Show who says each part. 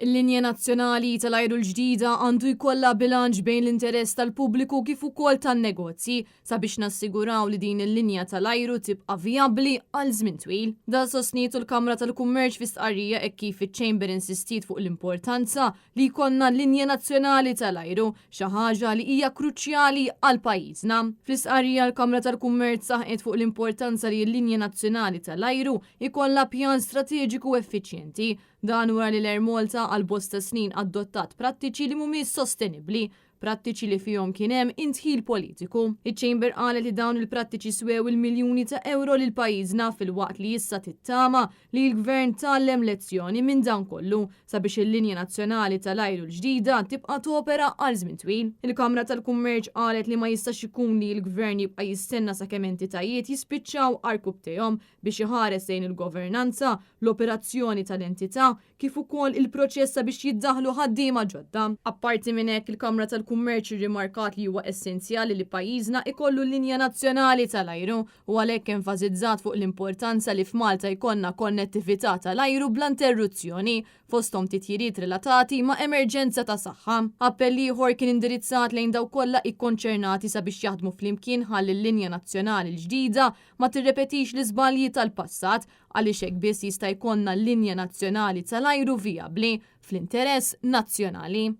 Speaker 1: Il-linja nazzjonali tal-ajru l-ġdida għandu jkollha bilanċ bejn l-interess tal-pubbliku kif ukoll tan-negozji sabiex nassiguraw li din il-linja tal-ajru tibqa' vijabbli għal żmien twil. Dan sostnietu l-Kamra tal-Kummerċ fi stqarrija hekk kif iċ-Chamber insistiet fuq l-importanza li jkollna linja nazzjonali tal-ajru, xi ħaġa li hija kruċjali għal pajjiżna. Fl-istqarrija l-Kamra tal-Kummerċ saħqet fuq l-importanza li l-linja nazzjonali tal-ajru jkollha pjan strateġiku effiċjenti. Dan wara li l-Air Malta għal bosta snin adottat prattiċi li mhumiex sostenibbli, prattiċi li fihom kien hemm indħil politiku. Iċ-Chamber qalet li dawn il-prattiċi swew il-miljuni ta' ewro lil pajjiżna filwaqt li issa tittama li l-Gvern tgħallem lezzjoni minn dan kollu sabiex il-linja nazzjonali tal-ajru l-ġdida tibqa' topera għal żmien twil. Il-Kamra tal-Kummerċ qalet li ma jistax ikun li l-Gvern jibqa' jistenna sakemm entitajiet jispiċċaw għarkupptejhom biex iħares lejn il-governanza, l-operazzjoni tal-entità kif ukoll il-proċess sabiex jiddaħħlu ħaddiema ġodda. Apparti minn hekk, il-Kamra tal-Kummerċ irrimarkat li huwa essenzjali li pajjiżna ikollu linja nazzjonali tal-ajru u għalhekk enfasizzat fuq l-importanza li f'Malta jkollna konnettività tal-ajru bla interruzzjoni, fosthom titjiriet relatati ma' emerġenza ta' saħħa. Appell ieħor kien indirizzat lejn dawk kollha ikkonċernati sabiex jaħdmu flimkien ħalli l-linja nazzjonali l-ġdida ma tirrepetix l-iżbalji tal-passat għaliex hekk biss jista' jkollna linja nazzjonali tal-ajru vijabbli fl-interess nazzjonali.